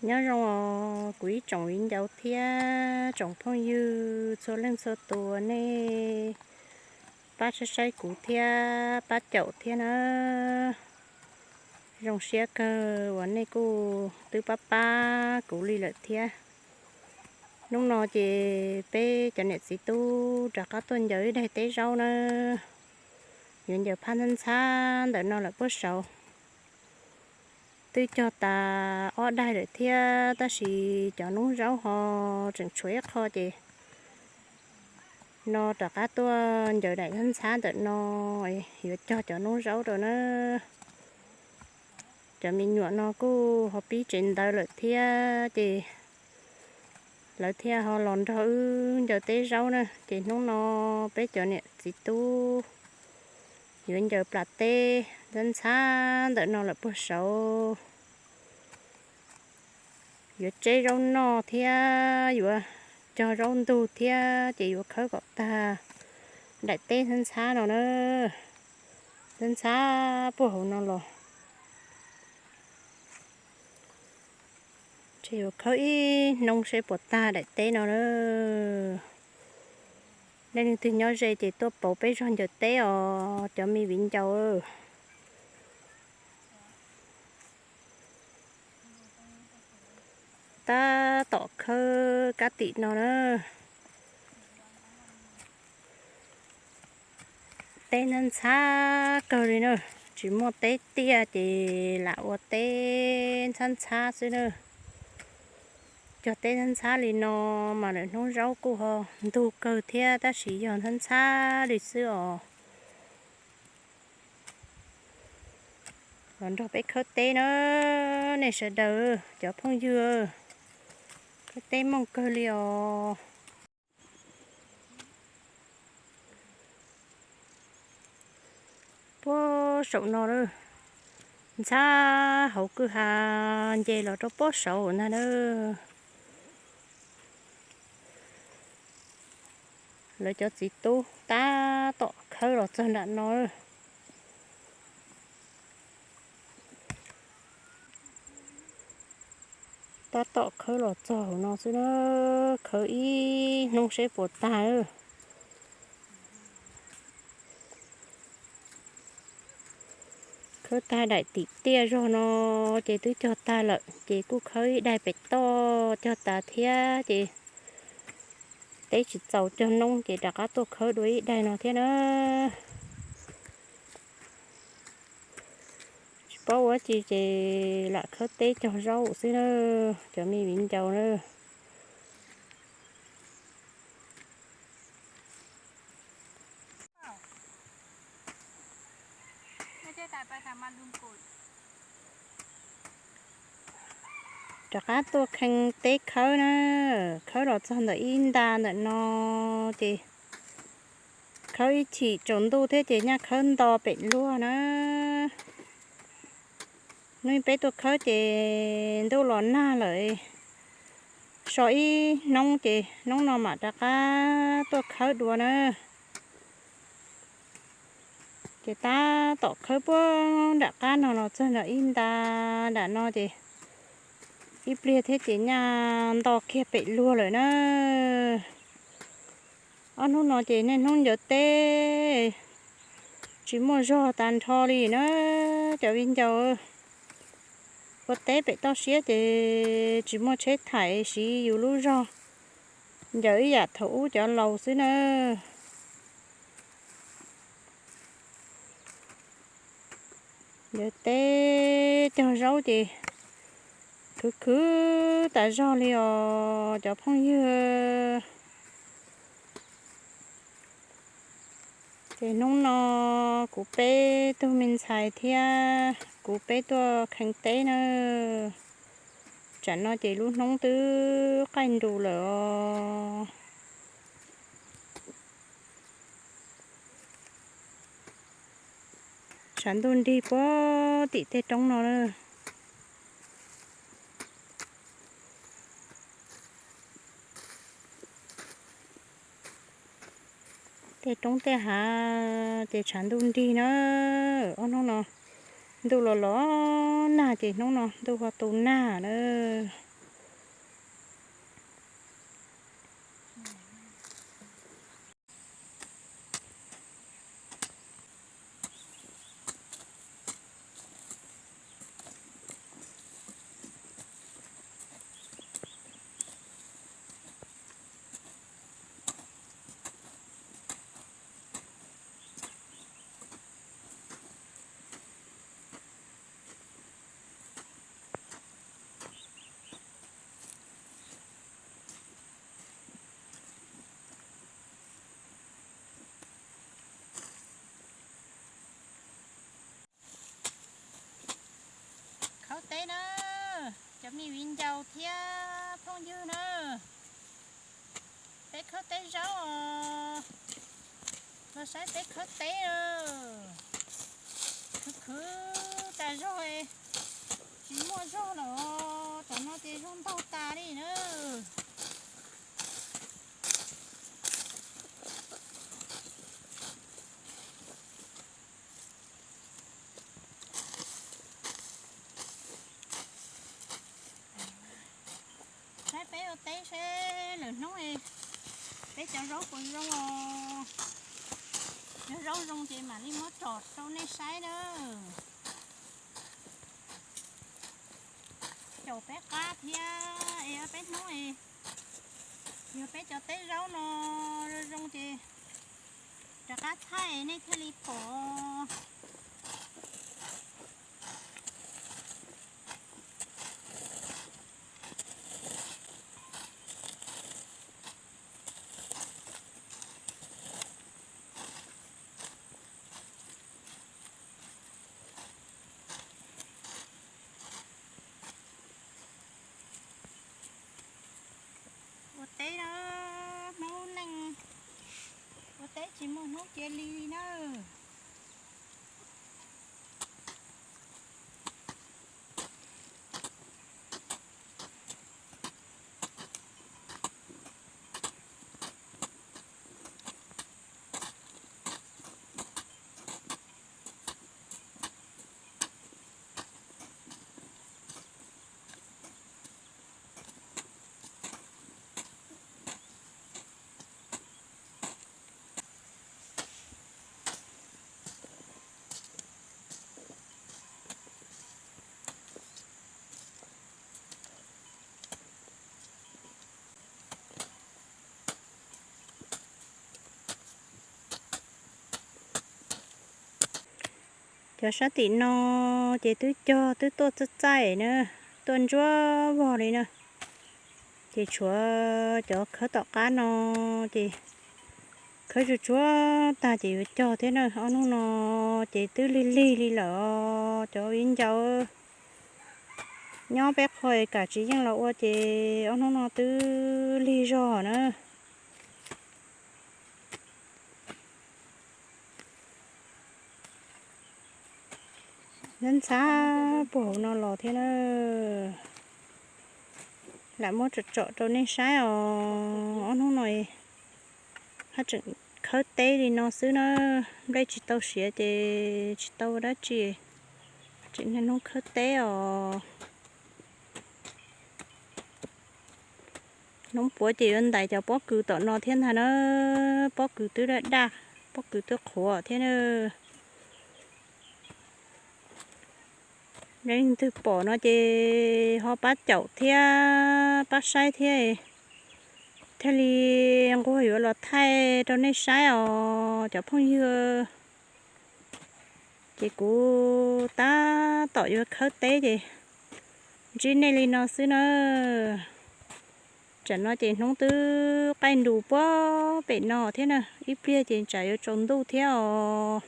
Nyob zoo os kuv ib tsoom viv ncaus thiab tsoom phooj ywg txhua leej txhua tus uas nej pab saib saib kuv thiab pab caum thiab na. Zoo siab kawg uas nej kuj twb pab pab kuv li lawm thiab. Hnub no ces peb cov niam txiv tub rov qab tuaj ncaws ib daig teb zaub na. Yuav ncaws phab ntxhab ntxhab ntawm no lawm puag saud. Twb cog tas ob daig lawm thiab tab sis cov noob zaub ho tseem tshuav ib qho ces no rov qab tuaj ncaws daim ntxhab ntxhab ntawm no, yuav cog cov noob zaub rau na. Cov me nyuam no kuj ho pib tsev ntawd lawm thiab ces lawv thiaj ho los nrog wb ncaws teb zaub na. Ces hnub no peb cov niam txiv tub yuav ncaws plas teb ntxhab ntxhab ntawm no lawm puag saud. Yuav tseb zaub noj thiab yuav cog zaub ntug thiab ces yuav khawb kom tag daim teb ntxhab ntxhab no na. Ntxhab ntxhab puag hauv no los. Ces yuav khawb ib hnub seb puas tag daim teb no na. Nej leej twg nyob ze ces tuaj pauv peb zog ncaws teb os cov me viv ncaus. Tab tom khawb kab tim no na. Teb ntxhab ntxhab kawg li na. Tsis muaj teb tiaj ces lam ua teb ntxhab ntxhab xwb na. Cog teb ntxhab ntxhab li no mas lawm hnub zaub kuj ho ntug kawg thiab tab sis yog ntxhab ntxhab li xwb os. Los nrog peb khawb teb na, nej sawv daws cov phooj ywg, khawb teb mooj kawg li os. Puag saum no lawm, ntxhab hauv kwj ha nce los rau puag saum ntag na. Lawv cov txiv tub tab tom khawb los txog nram no. Tab tom khawb los txog hauv no xwb na, khawb ib hnub seb puas tag. Khawb tag daim tim tiaj zog no ces twb cog tag lawm ces kuj khawb ib daig pem toj cog tas thiab ces teb tsis txaus cog noob ces rov qab tuaj khawb dua ib daig no thiab na. Tsis paub ua dab tsi ces lam khawb teb cog zaub xwb na, cov me viv ncaus na. Rov qab tuaj khee teb khawb na, khawb los txog ntawm ib nta ntawm no ces khawb ib chim tsaus ntuj thiab ces nyaj khawb nto pem luag na. Hnub peb tuaj khawb ces ntuj los nag lawm, so ib hnub ces hnub no mam rov qab tuaj khawb dua na. Ces tab tom khawb puag nram qab no los txog nram ib nta nram no ces ib pliag thiab ces nyaj nto kiag pem luag lawm na. Ob hnub no ces niaj hnub ncaws teb tsis muaj zog tag nrho li na cov viv ncaus. Ua teb pem toj siab ces tsis muaj tsheb thaiv, siv yus lub zog ncaws ib yam thaum ub cov laus xwb na. Ncaws teb cog zaub ces khwv khwv tas zog li os cov phooj ywg. Ces hnub no kuv peb tug me ntxhais thiab kuv peb tuaj khee teb na. Tsam no ces lub hnub twb qaij nrus lawm os. Tshav ntuj nrig puag tim tej roob no na. Tej roob tej hav ces tshav ntuj nrig na. Ob hnub no ntuj los los nag ces hnub no ntuj ho tu nag na. Teb na, cov me viv ncaus thiab phooj ywg na, peb khawb teb zaub os. Los saib peb khawb teb. Khwv khwv tas zog, tsis muaj zog lawm os, tam no ces zog ntaug tas li na. Saib peb ua teb seb lwm hnub peb cov zaub puas zoo os. Yog zaub zoo ces mam li muab tsom rau nej saib na. Caum peb qab thiab es peb hnub yog peb cov teb zaub no zoo zoo ces rov qab thaij nej thiaj li pom. Ua teb na, hnub neej ua teb tsis muaj hnub cia li na. Cov sab tim no ces twb cog twb tuaj txaij txaij na, tuaj ntsuab vog li na. Ces tshuav cov khawb tom qab no ces khawb tsuag tsuag tag ces yuav cog thiab na. Ob hnub no ces twb lig lig li lawm os cov viv ncaus. Nyob peb qho kam tsis yeej los ua ces ob hnub no twb lig zog na. Ntxhab ntxhab puag hauv no los thiab na. Lam muab tsom tsom rau nej saib os. Ob hnub no haj tseem khawb teb li no xwb na. Nplej tsis tau siav ces tsis tau ua dab tsi, tseem niaj hnub khawb teb os. Hnub puav ces yuav ntais cov pob kws tom no thiab ntag na. Pob kws twb daj daj, pob kws twb qhuav thiab na. Leej twg pom no ces ho pab caum thiab pab saib thiab, thiaj li nquag yuav los thaij rau nej saib os cov phooj ywg. Ces kuv tab tom yuav khawb teb ces ntsib nej li no xwb na. Tsam no ces hnub twb qaij ntus puag pem no thiab na, ib pliag ces tsam yuav tsaus ntuj thiab os.